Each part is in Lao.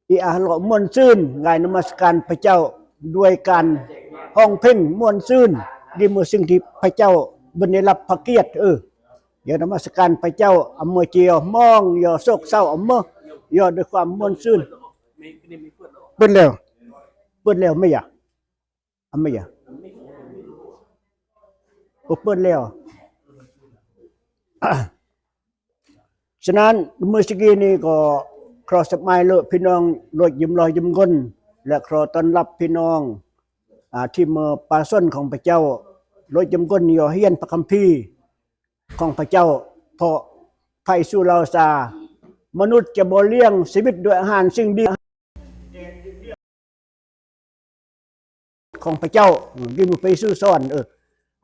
ອີອາຮະເລາະມ່ວນຊື່ນ, ໄດ້ນະມັດສະການພະເຈົ້າດ້ວຍການຮ້ອງເພງມ່ວນຊື່ນ, ນີ້ເມື່ອສິ່ງທີ່ພະເຈົ້າເພິ່ນໄດ້ຮັບພະກຽດ, ເອີ, ຢ່ານະມັດສະການພະເຈົ້າ, ອຳເມີຈຽວມອງ, ຢ່າໂສກເສົ້າ, ອຳເມີ, ຢ່າດ້ວຍຄວາມມ່ວນຊື່ນ. ເປີດແລ້ວ, ເປີດແລ້ວແມ່ນຫຍັງ? ອາເມຍ ບໍ່ເປີດແລ້ວ. ສະນັ້ນ ມື້ສະກີນີ້ກໍຂໍສະບາຍເລີພີ່ນ້ອງໂລດຢ້ຽມລອຍຢ້ຽມກົ້ນ ແລະ ຂໍຕ້ອນຮັບພີ່ນ້ອງ ອາ ທີ່ເມືອປາຊົນຂອງພະເຈົ້າໂລດຢ້ຽມກົ້ນ ຢ່າຮຽນພະຄຳພີຂອງພະເຈົ້າ, ເພາະພະເຢຊູເລົ່າຊາ ມະນຸດຈະບໍ່ລ້ຽງຊີວິດດ້ວຍອາຫານສິ່ງດຽວ ຂອງພະເຈົ້າ, ທີ່ພະເຢຊູສອນ, ເອີ,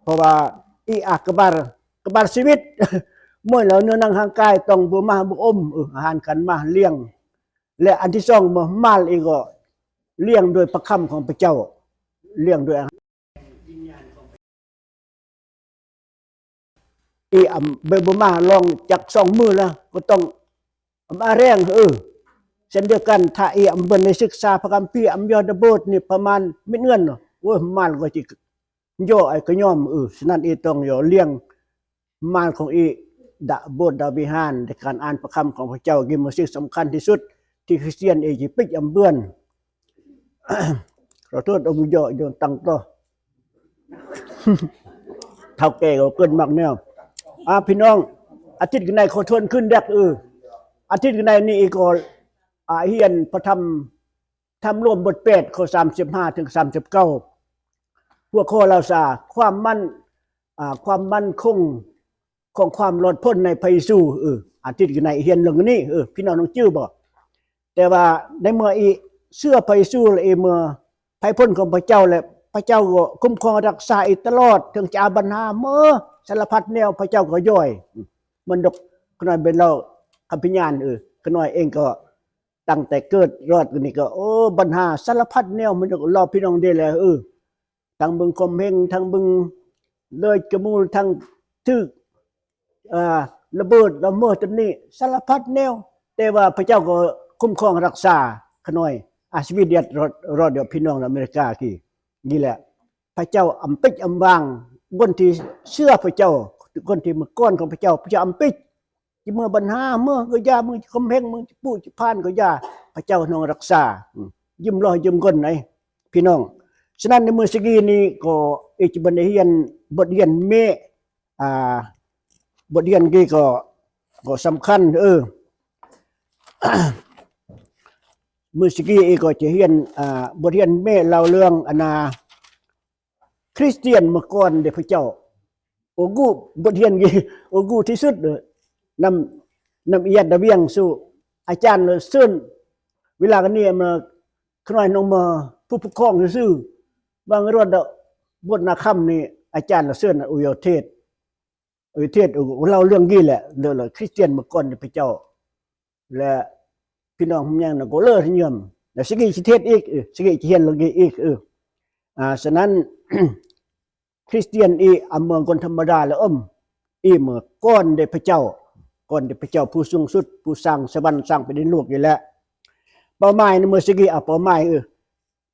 ເພາະວ່າອີອາກະບາດ, ກະບາດຊີວິດ, ເມື່ອລະເນື້ອໜັງຮ່າງກາຍຕ້ອງບໍ່ມາບໍ່ອົມ, ເອີ, ອາຫານການມາລ້ຽງ, ແລະ ອັນທີສອງ ມາລອີກກໍລ້ຽງດ້ວຍພະຄຳຂອງພະເຈົ້າ, ລ້ຽງດ້ວຍອາຫານ. ອີອຳເບບໍ່ມາລອງຈັກສອງມື້ລະ ກໍຕ້ອງອຳອາແຮງ, ເອີ. ເຊັ່ນດຽວກັນ ຖ້າອີອຳເບິ່ນໃນສຶກສາພະຄຳພີ ອຳຢອດະໂບດນີ້ປະມານມິດເງິນ, ໂອ້ຍ ມາລກໍຊິຍໍໄອ້ກະຍອມ, ເອີ. ສະນັ້ນ ອີຕ້ອງຍໍລ້ຽງມາລຂອງອີ ດະໂບດດະວິຫານ ໃນການອ່ານພະຄຳຂອງພະເຈົ້າ, ກິນມື້ສິກສຳຄັນທີ່ສຸດ ທີ່ຄຣິສຕຽນເອຈິປິກອຳເບືອນ. ຂໍໂທດ ອົງເຍາະໂຍນຕັງຕໍ່ ເຖົ້າແກ່ກໍເກີດມັກແນວ. ອາ ພີ່ນ້ອງ ອາທິດໃນຂໍທວນຄືນແດກ, ເອີ, ອາທິດໃນນີ້ອີກກໍ ອາ ຮຽນພະທຳ ທຳໂລມບົດແປດ ຂໍ້ສາມສິບຫ້າເຖິງສາມສິບເກົ້າ, ຫົວຂໍ້ລາວຊາ ຄວາມໝັ້ນ ອາ ຄວາມໝັ້ນຄົງ ຂອງຄວາມລອດພົ້ນໃນພະເຢຊູ, ເອີ, ອາທິດໃນຮຽນເລື່ອງນີ້, ເອີ, ພີ່ນ້ອງຍັງຈື່ບໍ່? ແຕ່ວ່າໃນເມື່ອອີເຊື່ອພະເຢຊູ ແລະ ອີເມື່ອໃຜພົ້ນຂອງພະເຈົ້າ ແລະ ພະເຈົ້າກໍຄຸ້ມຄອງຮັກສາອີຕະຫຼອດ, ເຖິງຈະອາບັນຫາເມີສາລະພັດແນວ ພະເຈົ້າກໍຢອຍ. ມັນດອກຂະນ້ອຍເປັນເລົ່າຄຳພິຍານ, ເອີ, ຂະນ້ອຍເອງກໍຕັ້ງແຕ່ເກີດຮອດນີ້ກໍ ໂອ້ ບັນຫາສາລະພັດແນວ ມັນດອກເລົ່າພີ່ນ້ອງເດ້ແຫຼະ, ເອີ. ທັງເບິ່ງຄວາມເຮັງ, ທັງເບິ່ງເລີຍກະມູ, ທັງຖືກ ເອີ ລະເບີດລະເມີດຕົວນີ້ ສາລະພັດແນວ, ແຕ່ວ່າພະເຈົ້າກໍຄຸ້ມຄອງຮັກສາຂະນ້ອຍ, ອາຊີວິດເດດລອດ, ລອດດຽວ ພີ່ນ້ອງອາເມລິກາກີ້ນີ້ແຫຼະ. ພະເຈົ້າອຳປິດອຳວາງຄົນທີ່ເຊື່ອພະເຈົ້າ, ຄົນທີ່ເມື່ອກ່ອນຂອງພະເຈົ້າ, ພະເຈົ້າອຳປິດ. ຊິເມື່ອບັນຫາ, ເມື່ອກໍຢ່າ, ເມື່ອຄວາມເຮັງ, ເມື່ອຈະປູຈະພານກໍຢ່າ, ພະເຈົ້າທອງຮັກສາ, ອືມ, ຢ້ຽມລອຍຢ້ຽມກົ້ນໃດ໋ ພີ່ນ້ອງ. ສະນັ້ນໃນມື້ສະກີນີ້ກໍອີກຈະບໍ່ໄດ້ຮຽນບົດຮຽນແມ່, ອ່າ, ບົດຮຽນກີ້ກໍ, ກໍສຳຄັນ, ເອີ. ມື້ສະກີອີກກໍຈະຮຽນ, ອ່າ, ບົດຮຽນແມ່ເລົ່າເລື່ອງ ອັນນ່າ ຄຣິສຕຽນເມື່ອກ່ອນເດພະເຈົ້າ. ໂອກູ ບົດຮຽນນີ້ ໂອກູທີ່ສຸດ, ນຳ, ນຳອີຍາດດາວຽງສູ່ອາຈານເລີເຊີນ. ເວລາກັນນີ້ມາຂະນ້ອຍນ້ອງມາຜູ້ປົກຄອງຊື່ໆ, ບາງຮອດບົດນາຄຳນີ້ ອາຈານລະເຊີນ ອຸຍເທດ, ອຸຍເທດ ເລົ່າເລື່ອງນີ້ແຫຼະ, ເລື່ອງຄຣິສຕຽນເມື່ອກ່ອນເດພະເຈົ້າ. ແລະ ພີ່ນ້ອງຫຸມຍັງນະກໍເລີຍຍອມ ແລະ ສະກີຊິເທດອີກ, ເອີ, ສະກີຊິຮຽນເລື່ອງນີ້ອີກ, ເອີ. ອາ, ສະນັ້ນ ຄຣິສຕຽນອີອາເມືອງຄົນທຳມະດາລະອມ, ອີເມື່ອກ່ອນເດພະເຈົ້າ, ກ່ອນເດພະເຈົ້າຜູ້ສູງສຸດ, ຜູ້ສ້າງສະຫວັນ, ສ້າງແຜ່ນດິນໂລກນີ້ແຫຼະ. ເປົ້າໝາຍໃນມື້ສະກີ, ອາ, ເປົ້າໝາຍ, ເອີ,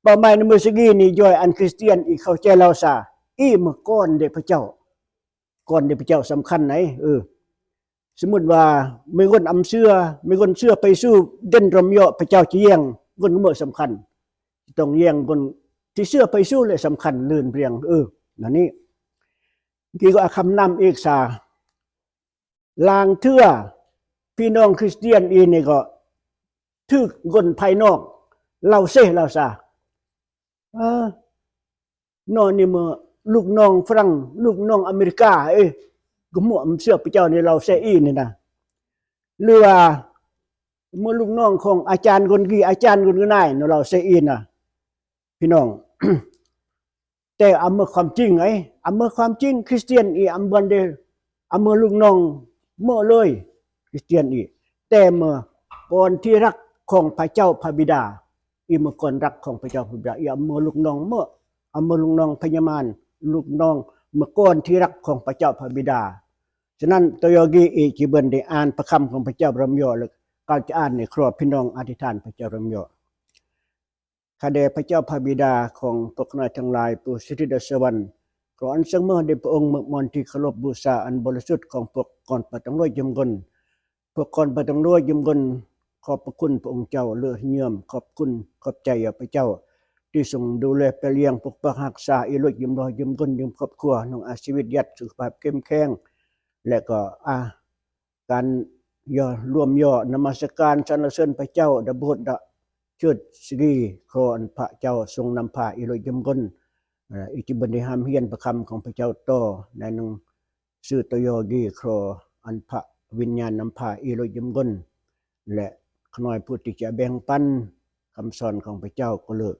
ເປົ້າໝາຍໃນມື້ສະກີນີ້ ຢອຍອັນຄຣິສຕຽນອີເຂົ້າໃຈລາວຊາ, ອີເມື່ອກ່ອນເດພະເຈົ້າ, ກ່ອນເດພະເຈົ້າສຳຄັນໃດ, ເອີ. ສົມມຸດວ່າມີຄົນອຳເຊື່ອ, ມີຄົນເຊື່ອພະເຢຊູ ເດັ່ນຣອມເຍາະ, ພະເຈົ້າຈະແຍງຄົນເໝີສຳຄັນ, ຈະຕ້ອງແຍງຄົນທີ່ເຊື່ອພະເຢຊູ ແລະ ສຳຄັນລື່ນເລື່ອງ, ເອີ, ອັນນີ້. ກີ້ກໍອາຄຳນຳອີກຊາ, ລາງເທື່ອພີ່ນ້ອງຄຣິສຕຽນອີນີ້ກໍຖືກຄົນພາຍນອກເລົ່າເຊເລົ່າຊາ, ເອີ. ນອນນີ້ເມື່ອລູກນ້ອງຝຣັ່ງ, ລູກນ້ອງອາເມລິກາ, ເອີ, ກໍໝວກເສື້ອພະເຈົ້ານີ້ເລົ່າເຊອີນີ້ນະ, ຫຼືວ່າເມື່ອລູກນ້ອງຂອງອາຈານຄົນກີ້, ອາຈານຄົນກະນາຍເນາະ, ເລົ່າເຊອີນະ ພີ່ນ້ອງ. ແຕ່ອຳເມີຄວາມຈິງໄດ໋, ອຳເມີຄວາມຈິງ, ຄຣິສຕຽນອີອຳເບີນເດ, ອຳເມີລູກນ້ອງເມີເລີຍ, ຄຣິສຕຽນອີ. ແຕ່ເມື່ອກ່ອນທີ່ຮັກຂອງພະເຈົ້າພະບິດາ, ອີເມື່ອກ່ອນຮັກຂອງພະເຈົ້າພະບິດາ, ອີອຳເມີລູກນ້ອງເມີ, ອຳເມີລູກນ້ອງພະຍາມານ, ລູກນ້ອງເມື່ອກ່ອນທີ່ຮັກຂອງພະເຈົ້າພະບິດາ. ສະນັ້ນ ໂຕໂຍກີ ອີຈິເບິນໄດ້ອ່ານພະຄຳຂອງພະເຈົ້າຣຳເຍາະ ແລະ ກ່າວຈະອ່ານໃນຄອບ, ພີ່ນ້ອງອະທິຖານພະເຈົ້າຣຳເຍາະ. ຂ້າແດ່ພະເຈົ້າພະບິດາຂອງພວກຂ້ານ້ອຍທັງຫຼາຍ ຜູ້ສະຖິດໃນສະຫວັນ, ຂໍອັນຊົງເມືອແດ່ພະອົງ ເມືອກມອນທີ່ເຄົາລົບບູຊາອັນບໍລິສຸດຂອງພວກກອນພະຕັງຫຼວຍຍົມຍົງ. ພວກກອນພະຕັງຫຼວຍຍົມຍົງ ຂອບພະຄຸນພະອົງເຈົ້າເລີຍຍືມ, ຂອບຄຸນຂອບໃຈພະເຈົ້າ ທີ່ຊົງດູແລປະລຽງປົກປັກຮັກສາອີ່ຫຼວຍຍົມຫຼວຍຍົມຍົງ ຍົມຄອບຄົວ ນ້ອງອາຊີວິດຍັດສຸຂະພາບເຂັ້ມແຂງ ແລະກໍ ອາ ການຍໍລວມຍໍນະມັດສະການສັນລະເສີນພະເຈົ້າ ດະໂບດດະເຊີດສະກີ ຂໍອັນພະເຈົ້າຊົງນຳພາອີ່ຫຼວຍຍົມຍົງ. ເອີ ອີກຈະເບິ່ງໄດ້ຮ່ຳຮຽນພະຄຳຂອງພະເຈົ້າຕໍ່ໃນໜັງສືໂຕໂຍກີ ຂໍອັນພະວິນຍານນຳພາອີ່ຫຼວຍຍົມຍົງ ແລະ ຂ້ານ້ອຍຜູ້ທີ່ຈະແບ່ງປັນຄຳສອນຂອງພະເຈົ້າກໍເລີຍ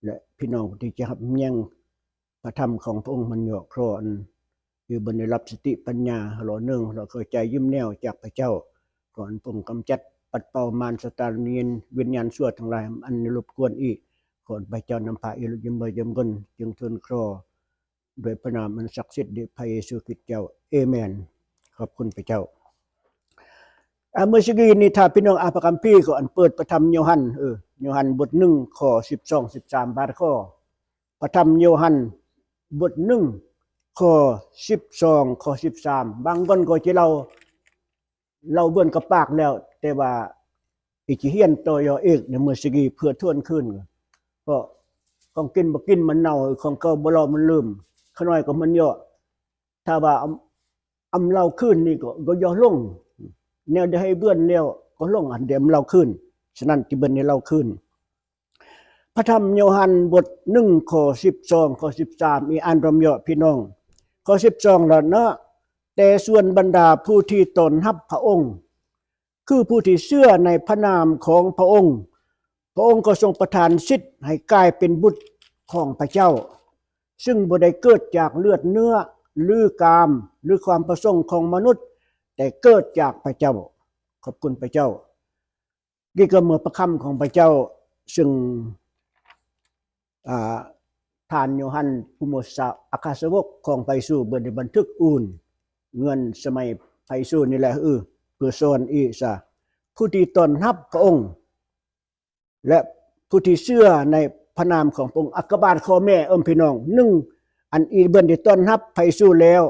ແລະ ພີ່ນ້ອງຜູ້ທີ່ຈະຮັບຮຽນພະທຳຂອງພະອົງມັນຍອກ ຂໍອັນ ຄືເພິ່ນໄດ້ຮັບສະຕິປັນຍາ ເຮົາລໍໜຶ່ງ ເຮົາລໍເຂົ້າໃຈຢືມແນວຈາກພະເຈົ້າ. ຂໍອັນພະອົງກຳຈັດປັດເປົ່າມານຊາຕານວິນຍານຊົ່ວທັງຫຼາຍ ອັນໄດ້ລົບກວນອີກ. ຂໍອັນພະເຈົ້ານຳພາອີ່ຫຼວຍຍົມຍົງ ຈຶ່ງທູນຂໍດ້ວຍພະນາມອັນສັກສິດ ດ້ວຍພະເຢຊູຄຣິດເຈົ້າ. ເອເມນ. ຂອບຄຸນພະເຈົ້າ. ອາ ເມື່ອສະກີນີ້ ຖ້າພີ່ນ້ອງອ່ານພະຄຳພີ ກໍອັນເປີດພະທຳໂຍຮັນ ເອີ ໂຍຮັນບົດໜຶ່ງ ຂໍ້ສິບສອງ ສິບສາມ ບາງຂໍ້. ພະທຳໂຍຮັນບົດໜຶ່ງ ຂໍ້ສິບສອງ ຂໍ້ສິບສາມ. ບາງບ່ອນກໍຈະເລົ່າ ເລົ່າເບື່ອນກັບປາກແລ້ວ ແຕ່ວ່າອີກຈະຮຽນຕໍ່ຢໍອີກໃນມື້ສະກີເພື່ອທວນຄືນ ເພາະຂອງກິນບໍ່ກິນມັນເນົ່າ ຂອງເກົ່າບໍ່ເລົ່າມັນລືມ. ຂະນ້ອຍກໍມັນເຍາະ ຖ້າວ່າອຳ ອຳເລົ່າຄືນນີ້ກໍ ກໍຢ່າລົງ ແນວໃດໃຫ້ເບື່ອນແລ້ວກໍລົງ ອັນດຽມເລົ່າຄືນ. ສະນັ້ນ ທີ່ເບື່ອນໃຫ້ເລົ່າຄືນ ພະທຳໂຍຮັນບົດໜຶ່ງ ຂໍ້ສິບສອງ ຂໍ້ສິບສາມ ອີ່ອ່ານຮ່ວມເຍາະພີ່ນ້ອງ. ຂໍ້ສິບສອງລະເນາະ ແຕ່ສ່ວນບັນດາຜູ້ທີ່ຕ້ອນຮັບພະອົງ ຄືຜູ້ທີ່ເຊື່ອໃນພະນາມຂອງພະອົງ ພະອົງກໍຊົງປະທານສິດໃຫ້ກາຍເປັນບຸດຂອງພະເຈົ້າ ຊຶ່ງບໍ່ໄດ້ເກີດຈາກເລືອດເນື້ອ ຫຼື ກາມ ຫຼື ຄວາມປະສົງຂອງມະນຸດ ແຕ່ເກີດຈາກພະເຈົ້າ. ຂອບຄຸນພະເຈົ້າ. ນີ້ກໍເມື່ອພະຄຳຂອງພະເຈົ້າ ຊຶ່ງ ອາ ທ່ານໂຍຮັນ ຜູ້ໝູ່ສາ ອັກຄະສາວົກຂອງພະເຢຊູ ເພິ່ນໄດ້ບັນທຶກອູ້ນເງິນສະໄໝພະເຢຊູນີ້ແຫຼະ ເອີ ເພື່ອສອນອີສາ ຜູ້ທີ່ຕ້ອນຮັບພະອົງ ແລະ ຜູ້ທີ່ເຊື່ອໃນພະນາມຂອງພະອົງ. ອາກະບາດຂໍ້ແມ່ເອີ້ນພີ່ນ້ອງ ໜຶ່ງ ອັນອີ່ເພິ່ນໄດ້ຕ້ອນຮັບພະເຢຊູແລ້ວ,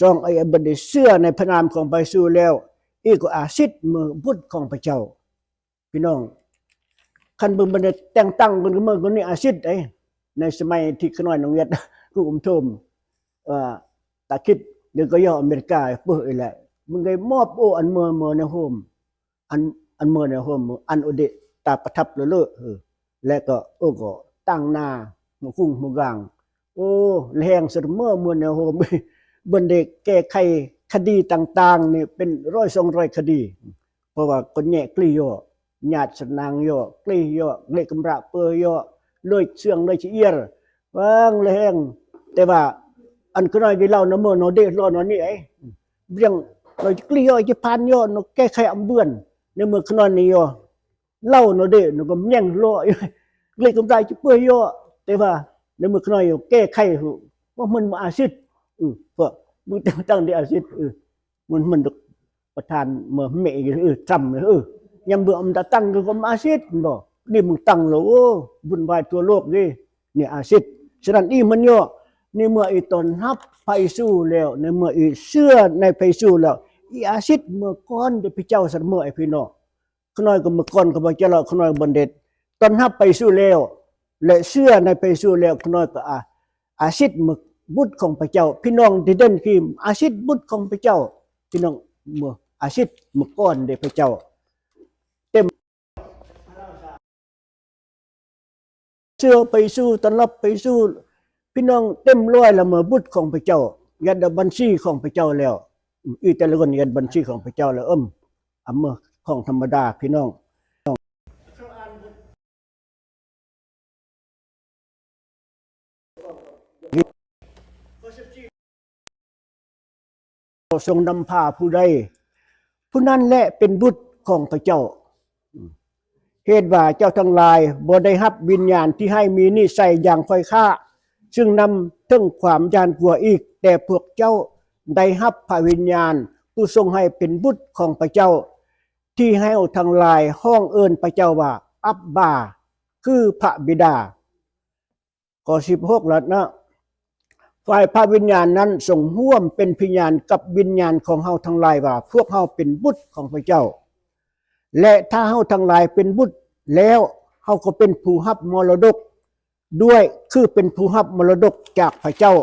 ສອງ ອີ່ເພິ່ນໄດ້ເຊື່ອໃນພະນາມຂອງພະເຢຊູແລ້ວ, ອີກກໍອາສິດເມືອບຸດຂອງພະເຈົ້າ. ພີ່ນ້ອງ ຄັນເພິ່ນບໍ່ໄດ້ແຕ່ງຕັ້ງ ເພິ່ນກໍເມືອກໍນີ້ອາສິດເດ້. ໃນສະໄໝທີ່ຂ້ານ້ອຍນ້ອງຫຍັດ ກູອຸມໂທມ ເອີ ຕາຄິດ ເດີກໍຢໍ່ອາເມລິກາ ເປີອີແຫຼະ ມັນໄດ້ມອບໂອ ອັນເມືອ ເມືອໃນໂຮມ ອັນ ອັນເມືອໃນໂຮມ ອັນໂອເດ ຕາປະທັບເລີເລີ ເອີ ແລະກໍ ໂອ ກໍຕັ້ງໜ້າ ໝູກຸງໝູກາງ ໂອ ແຮງສະເໝີ ເມືອໃນໂຮມ ເພິ່ນໄດ້ແກ້ໄຂຄະດີຕ່າງໆນີ້ເປັນຮ້ອຍສອງຮ້ອຍຄະດີ ເພາະວ່າກໍແຍກກລີ້ຍໍ້ ຍາດສະໜາງຍໍ້ ກລີ້ຍໍ້ ເລກຳລະເປີຍໍ້ ເລີຍເຊື່ອງເລີຍຈະອຽນ ວາງລະແຮງ. ແຕ່ວ່າອັນຂະນ້ອຍກິເຫຼົ້ານຳເມີນອເດລອນອນີ້ໄອ ບຽງເລີຍກລີ້ຍໍ້ຈະຜ່ານຍໍ້ນອແກ້ໄຂອຳເບືອນ ໃນເມື່ອຂະນ້ອຍນີ້ຍໍ້ເຫຼົ້ານອເດນກໍແຍ່ງລໍ ເລກຳລະຈະເປີຍໍ້ ແຕ່ວ່າໃນເມື່ອຂະນ້ອຍແກ້ໄຂ ເພາະມັນບໍ່ອາສິດ ເພາະມຶງຕັ້ງໄດ້ອາສິດ ມັນ ມັນ ປະທານເມືອເມອີກ ເອີ ທຳ ເອີ ຍາມເບື່ອອຳນາດຕັ້ງກໍມາອາສິດ ແມ່ນບໍ່? ນີ້ມຶງຕັ້ງແລ້ວ ໂອ້ ວຸ່ນວາຍທົ່ວໂລກເດ້ ນີ້ອາສິດ. ສະນັ້ນອີມັນຍໍ້ ໃນເມື່ອອີຕ້ອນຮັບພະເຢຊູແລ້ວ ໃນເມື່ອອີເຊື່ອໃນພະເຢຊູແລ້ວ ອີອາສິດເມືອກ່ອນເດ້ພະເຈົ້າ ສະເໝີໃຫ້ພີ່ນ້ອງ. ຂະນ້ອຍກໍເມື່ອກ່ອນກໍບໍ່ຈະເລົ່າ ຂະນ້ອຍບໍ່ໄດ້ຕ້ອນຮັບພະເຢຊູແລ້ວ ແລະ ເຊື່ອໃນພະເຢຊູແລ້ວ ຂະນ້ອຍກໍອາ ອາສິດເມືອບຸດຂອງພະເຈົ້າ ພີ່ນ້ອງທີ່ເດັ່ນຄືອາສິດບຸດຂອງພະເຈົ້າ ພີ່ນ້ອງເມືອອາສິດເມື່ອກ່ອນເດ້ພະເຈົ້າ ເຕັມ ເຊື່ອພະເຢຊູ ຕ້ອນຮັບພະເຢຊູ ພີ່ນ້ອງເຕັມຮ້ອຍລະເມືອບຸດຂອງພະເຈົ້າ ຍັດບັນຊີຂອງພະເຈົ້າແລ້ວ ອືມ ອີແຕ່ລະຄົນຍັດບັນຊີຂອງພະເຈົ້າແລ້ວ ອືມ ອາເມືອຂອງທຳມະດາ ພີ່ນ້ອງ ຊົງນຳພາຜູ້ໃດ ຜູ້ນັ້ນແຫຼະເປັນບຸດຂອງພະເຈົ້າ. ເຫດວ່າເຈົ້າທັງຫຼາຍບໍ່ໄດ້ຮັບວິນຍານທີ່ໃຫ້ມີນິໄສຢ່າງຂ້ອຍຂ້າ ຊຶ່ງນຳເຖິງຄວາມຢ້ານກົວອີກ, ແຕ່ພວກເຈົ້າໄດ້ຮັບພະວິນຍານ ຜູ້ຊົງໃຫ້ເປັນບຸດຂອງພະເຈົ້າ. ທີ່ເຮົາທັງຫຼາຍຮ້ອງເອີ້ນພະເຈົ້າວ່າ ອັບບາ, ຄືພະບິດາ. ຂໍ້ສິບຫົກລະເນາະ ຝ່າຍພະວິນຍານນັ້ນຊົງຮ່ວມເປັນພະຍານກັບວິນຍານຂອງເຮົາທັງຫຼາຍວ່າ ພວກເຮົາເປັນບຸດຂອງພະເຈົ້າ. ແລະ ຖ້າເຮົາທັງຫຼາຍເປັນບຸດແລ້ວ ເຮົາກໍເປັນຜູ້ຮັບມໍລະດົກດ້ວຍ ຄືເປັນຜູ້ຮັບມໍລະດົກຈາກພະເຈົ້າ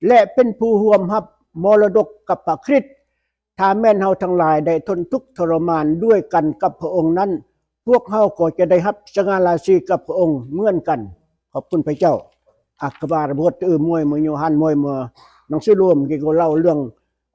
ແລະ ເປັນຜູ້ຮ່ວມຮັບມໍລະດົກກັບພະຄຣິດ. ຖ້າແມ່ນເຮົາທັງຫຼາຍໄດ້ທົນທຸກທໍລະມານດ້ວຍກັນກັບພະອົງນັ້ນ ພວກເຮົາກໍຈະໄດ້ຮັບສະຫງ່າລາສີກັບພະອົງເໝືອນກັນ. ຂອບຄຸນພະເຈົ້າ. ອາກະບາຣະບົດ ເອີ ມວຍມວຍໂຍຮັນ ມວຍມວຍ ໜັງສືໂລມ ເກໂກເລົ່າເລື່ອງ